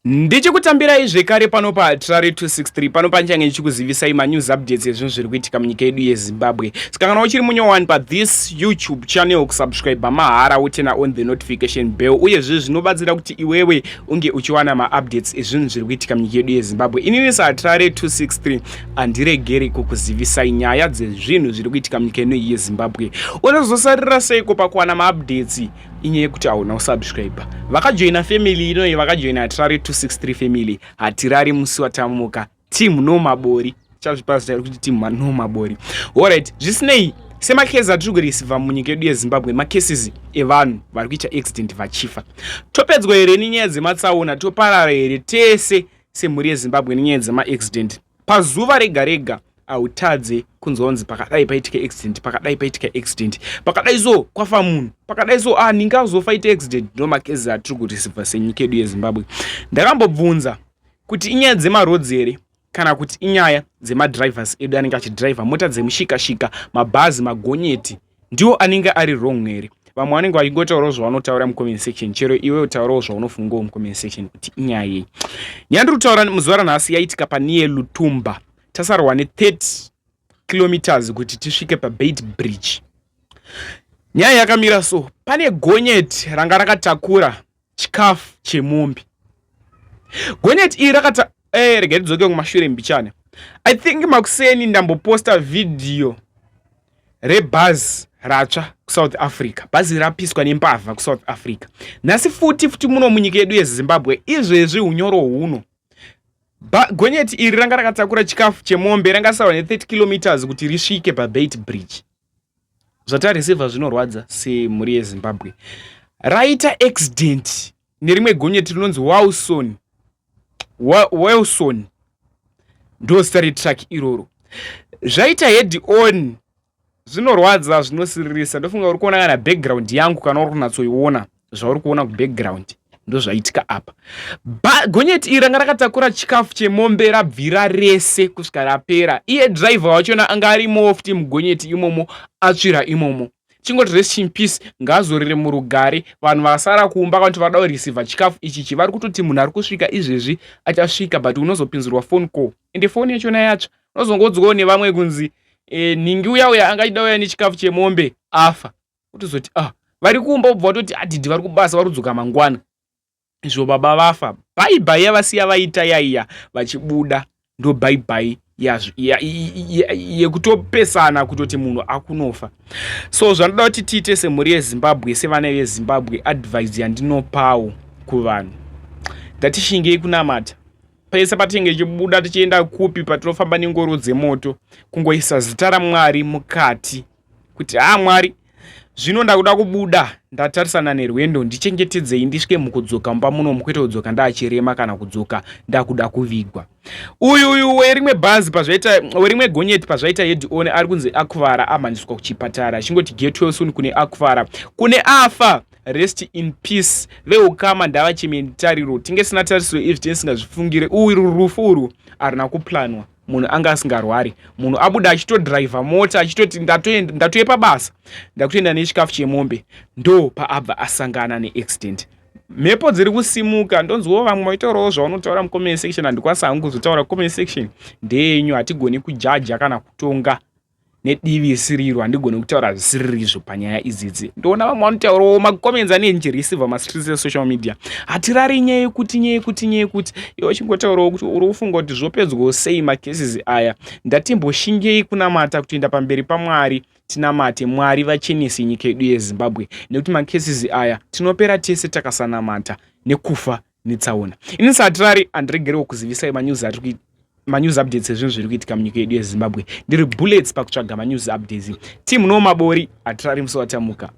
Ndichikutambirai zvekare pano paHatirari 263. Pano panchange ndichikuzivisai manews updates ezvinhu zviri kuitika munyika yedu yeZimbabwe. Saka kana uchiri munyowani pathis YouTube channel, kusubscribe mahara, woturn on the notification bell. Uyezve zvinobatsira kuti iwewe unge uchiwana maupdates ezvinhu zviri kuitika munyika yedu yeZimbabwe. Inini saHatirari 263 handiregeri kukuzivisai nyaya dzezvinhu zviri kuitika munyika ino yeZimbabwe. Unozosarira seiko pakuwana maupdates? Inyaya yekuti hauna kusubscribe. Vakajoina family inoyi, vakajoina Hatirari 263 family, hatirari musi watamuka. Team no mabori, chazvipa zita rekuti team no mabori. Alright, zvisinei, semacases atiri kureceiva munyika yedu yeZimbabwe, macases evanhu vari kuita accident vachifa, topedzwa here nenyaya dzematsaona? Toparara here tese semhuri yeZimbabwe nenyaya dzemaaccident? Pazuva rega rega hautadze kunzonzi pakadai paitika accident, pakadai paitika accident, pakadai so kwafa munhu, pakadai so ah, ningazofa ita accident. Ndo macases atiri kureceiva senyika yedu yeZimbabwe. Ndakambobvunza kuti inyaya dzemaroads here kana kuti inyaya dzemadrivers edu anenge achidhiraivha mota dzemushikashika, mabhazi, magonyeti, ndiwo anenge ari wrong here? Vamwe vanenge vachingotaurawo zvavanotaura mucomment section. Chero iwe utaurawo zvaunofungawo mucomment section kuti inyaya yei. Nyaya ndiri kutaura muzuva ranhasi yaitika panear Lutumba. Tasarwa ne30 kilometers kuti tisvike paBeitbridge. Nyaya yakamira so: pane gonyeti ranga rakatakura chikafu chemombe. Gonyeti iri rakata regai tidzoke kumashure mbichana. I think makuseni ndamboposta vhidhiyo rebhazi ratsva kuSouth Africa, bhazi rapiswa nembavha kuSouth Africa. Nhasi futi futi muno munyika yedu yeZimbabwe, izvezvi unyoro huno, gonyeti iri ranga rakatakura chikafu chemombe, ranga sarwa ne30 kilometers kuti risvike paBeitbridge. Zvatareceiva zvinorwadza semhuri yeZimbabwe. Raita accident nerimwe gonyeti rinonzi Wilson. Wilson ndo zita retruck iroro. Zvaita head on. Zvinorwadza, zvinosiririsa. Ndofunga uri kuona kana background yangu, kana uri kunatsoiona, zvauri kuona kubackground ndo zvaitika apa. Gonyeti iri ranga rakatakura chikafu chemombe, rabvira rese kusvika rapera. Iye dhiraivha wachona anga arimowo futi mugonyeti imomo, atsvira imomo. Chingoti rest in peace, ngaazorere murugare. Vanhu vasara kumba kana kuti vada kureceiva chikafu ichichi vari kutoti munhu ari kusvika izvezvi achasvika, but unozopinzirwa phone call, ende foni yachona yatsva. Unozongodzwawo nevamwe kunzi nhingi uya uya angachida uya nechikafu chemombe afa. Kutozoti ah, vari kumba ubva watoti adhidhi vari kubasa, vari kudzoka mangwana. Izvo baba vafa, bye bye yavasiya vaita yaiya vachibuda, ndo bye bye yekutopesana kutoti munhu akunofa. So zvanoda kuti tiite semhuri yeZimbabwe, sevana veZimbabwe, advice yandinopawo kuvanhu, ngatishingei kunamata pese patinenge tichibuda, tichienda kupi, patinofamba nengoro dzemoto, kungoisa zita raMwari mukati kuti ha, Mwari, zvino ndakuda kubuda, ndatarisana nerwendo, ndichengetedzei ndisvike mukudzoka mumba muno, kwete kudzoka ndaachirema kana kudzoka ndakuda kuvigwa. Uyu uyu werimwe bhazi pazvaita, werimwe gonyeti pazvaita head on, ari kunzi akuvara, amhanyiswa kuchipatara. Achingoti get well soon kune akuvara, kune afa rest in peace. Veukama ndavachemeni tariro, tinge sina tarisiro izvi, tinisingazvifungire. Urwu rufu urwu haruna kuplanwa. Munhu anga asingarwari. Munhu abuda achitodhiraivha mota achitoti ndatoye pabasa, ndakutoenda nechikafu chemombe, ndo paabva asangana neaccident. Mhepo dziri kusimuka. Ndonzwawo vamwe vaitaurawo zvavanotaura mucomment section. Handikwanisa hangu kuzotaura, comment section ndeyenyu. Hatigoni kujaja kana kutonga nedivi isiriro. Handigoni kutaura zvisiririzvo panyaya idzidzi. Ndoona vamwe vanotaurawo macomments anenge ndichireceiva mastreets esocial media. Hatirari nyaya yekuti nyaya yekuti nyaya yekuti iwe uchingotaurawo kuti uri kufunga kuti zvopedzwawo sei macases aya. Ndatimboshingei kunamata, kutoenda pamberi paMwari, tinamate Mwari vachenese nyika yedu yeZimbabwe, nekuti macases aya tinopera tese takasanamata nekufa netsaona. Ini satirari handiregerewo kuzivisai manews atiri, manews updates ezvinhu zviri kuitika munyika yedu yeZimbabwe. Ndiri bullets pakutsvaga manews updates. Team no mabori, hatirari musi watamuka.